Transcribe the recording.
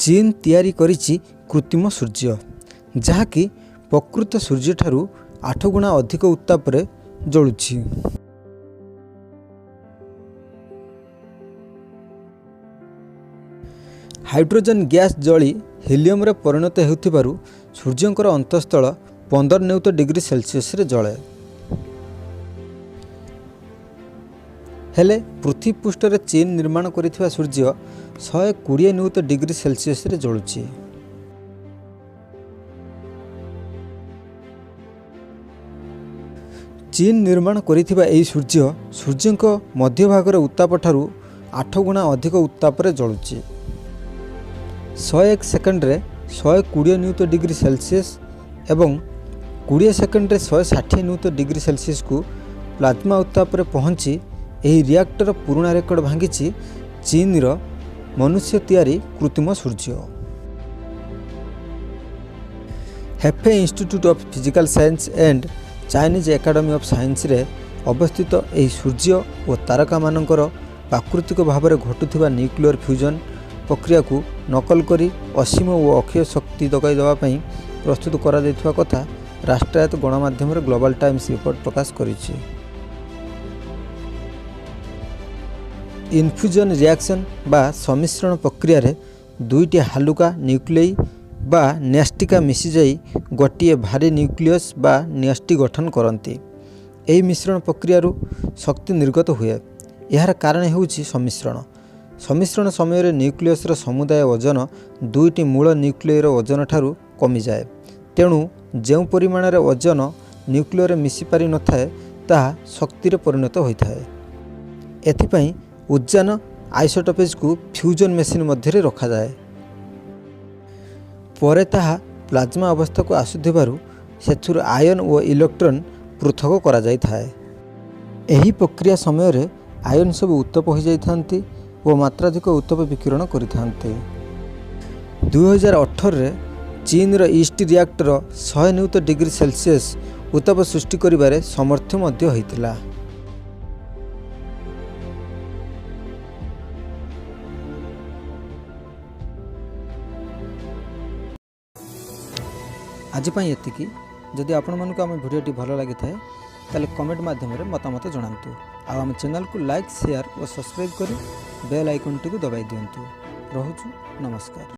ଚୀନ ତିଆରି କରିଛି କୃତ୍ରିମ ସୂର୍ଯ୍ୟ, ଯାହାକି ପ୍ରକୃତ ସୂର୍ଯ୍ୟଠାରୁ 8 ଗୁଣା ଅଧିକ ଉତ୍ତାପରେ ଜଳୁଛି। ହାଇଡ୍ରୋଜେନ୍ ଗ୍ୟାସ୍ ଜଳି ହିଲିୟମରେ ପରିଣତ ହେଉଥିବାରୁ ସୂର୍ଯ୍ୟଙ୍କର ଅନ୍ତଃସ୍ଥଳ 15 ନିୟୁତ ଡିଗ୍ରୀ ସେଲସିୟସରେ ଜଳେ। ହେଲେ ପୃଥିବୀ ପୃଷ୍ଠରେ ଚୀନ ନିର୍ମାଣ କରିଥିବା ସୂର୍ଯ୍ୟ 120 ନିୟୁତ ଡିଗ୍ରୀ ସେଲସିୟସରେ ଜଳୁଛି। ଚୀନ ନିର୍ମାଣ କରିଥିବା ଏହି ସୂର୍ଯ୍ୟ ସୂର୍ଯ୍ୟଙ୍କ ମଧ୍ୟଭାଗର ଉତ୍ତାପଠାରୁ 8 ଗୁଣା ଅଧିକ ଉତ୍ତାପରେ ଜଳୁଛି। 101 ସେକେଣ୍ଡରେ 120 ନିୟୁତ ଡିଗ୍ରୀ ସେଲସିୟସ ଏବଂ 20 ସେକେଣ୍ଡରେ 160 ନିୟୁତ ଡିଗ୍ରୀ ସେଲସିୟସକୁ ପ୍ଲାଜମା ଉତ୍ତାପରେ ପହଞ୍ଚି ଏହି ରିଆକ୍ଟର ପୁରୁଣା ରେକର୍ଡ ଭାଙ୍ଗିଛି ଚୀନର ମନୁଷ୍ୟ ତିଆରି କୃତ୍ରିମ ସୂର୍ଯ୍ୟ। Hefei Institute of Physical Science and Chinese Academy of ସାଇନ୍ସରେ ଅବସ୍ଥିତ ଏହି ସୂର୍ଯ୍ୟ ଓ ତାରକାମାନଙ୍କର ପ୍ରାକୃତିକ ଭାବରେ ଘଟୁଥିବା ନ୍ୟୁକ୍ଲିୟର ଫ୍ୟୁଜନ୍ ପ୍ରକ୍ରିୟାକୁ ନକଲ କରି ଅସୀମ ଓ ଅକ୍ଷୟ ଶକ୍ତି ଯୋଗାଇ ଦେବା ପାଇଁ ପ୍ରସ୍ତୁତ କରାଯାଇଥିବା କଥା ରାଷ୍ଟ୍ରାୟତ୍ତ ଗଣମାଧ୍ୟମରେ ଗ୍ଲୋବାଲ ଟାଇମ୍ସ ରିପୋର୍ଟ ପ୍ରକାଶ କରିଛି। ଇନଫ୍ୟୁଜନ୍ ରିଆକ୍ସନ୍ ବା ସମ୍ମିଶ୍ରଣ ପ୍ରକ୍ରିୟାରେ ଦୁଇଟି ହାଲୁକା ନ୍ୟୁକ୍ଲିୟଇ ବା ନ୍ୟଷ୍ଟିକା ମିଶିଯାଇ ଗୋଟିଏ ଭାରୀ ନ୍ୟୁକ୍ଲିୟସ୍ ବା ନ୍ୟଷ୍ଟି ଗଠନ କରନ୍ତି। ଏହି ମିଶ୍ରଣ ପ୍ରକ୍ରିୟାରୁ ଶକ୍ତି ନିର୍ଗତ ହୁଏ। ଏହାର କାରଣ ହେଉଛି ସମ୍ମିଶ୍ରଣ। ସମ୍ମିଶ୍ରଣ ସମୟରେ ନ୍ୟୁକ୍ଲିୟସର ସମୁଦାୟ ଓଜନ ଦୁଇଟି ମୂଳ ନ୍ୟୁକ୍ଲିୟର ଓଜନଠାରୁ କମିଯାଏ। ତେଣୁ ଯେଉଁ ପରିମାଣରେ ଓଜନ ନ୍ୟୁକ୍ଲିୟରେ ମିଶିପାରି ନଥାଏ, ତାହା ଶକ୍ତିରେ ପରିଣତ ହୋଇଥାଏ। ଏଥିପାଇଁ ଉଦ୍ଜାନ ଆଇସୋଟୋପେଜ୍କୁ ଫ୍ୟୁଜନ୍ ମେସିନ୍ ମଧ୍ୟରେ ରଖାଯାଏ। ପରେ ତାହା ପ୍ଲାଜମା ଅବସ୍ଥାକୁ ଆସୁଥିବାରୁ ସେଥିରୁ ଆୟନ ଓ ଇଲେକ୍ଟ୍ରନ୍ ପୃଥକ କରାଯାଇଥାଏ। ଏହି ପ୍ରକ୍ରିୟା ସମୟରେ ଆୟନ ସବୁ ଉତ୍ତପ ହୋଇଯାଇଥାନ୍ତି ଓ ମାତ୍ରାଧିକ ଉତ୍ତପ ବିକିରଣ କରିଥାନ୍ତି। 2018ରେ ଚୀନର ଇଷ୍ଟ ରିଆକ୍ଟର 100 ନିୟୁତ ଡିଗ୍ରୀ ସେଲସିୟସ ଉତ୍ତାପ ସୃଷ୍ଟି କରିବାରେ ସମର୍ଥ ମଧ୍ୟ ହୋଇଥିଲା। ଆଜି ପାଇଁ ଏତିକି। ଯଦି ଆପଣମାନଙ୍କୁ ଆମ ଭିଡ଼ିଓଟି ଭଲ ଲାଗିଥାଏ, ତାହେଲେ କମେଣ୍ଟ ମାଧ୍ୟମରେ ମତାମତ ଜଣାନ୍ତୁ ଆଉ ଆମ ଚ୍ୟାନେଲକୁ ଲାଇକ୍, ସେୟାର ଓ ସବସ୍କ୍ରାଇବ୍ କରି ବେଲ୍ ଆଇକନ୍ଟିକୁ ଦବାଇ ଦିଅନ୍ତୁ। ରହୁଛୁ, ନମସ୍କାର।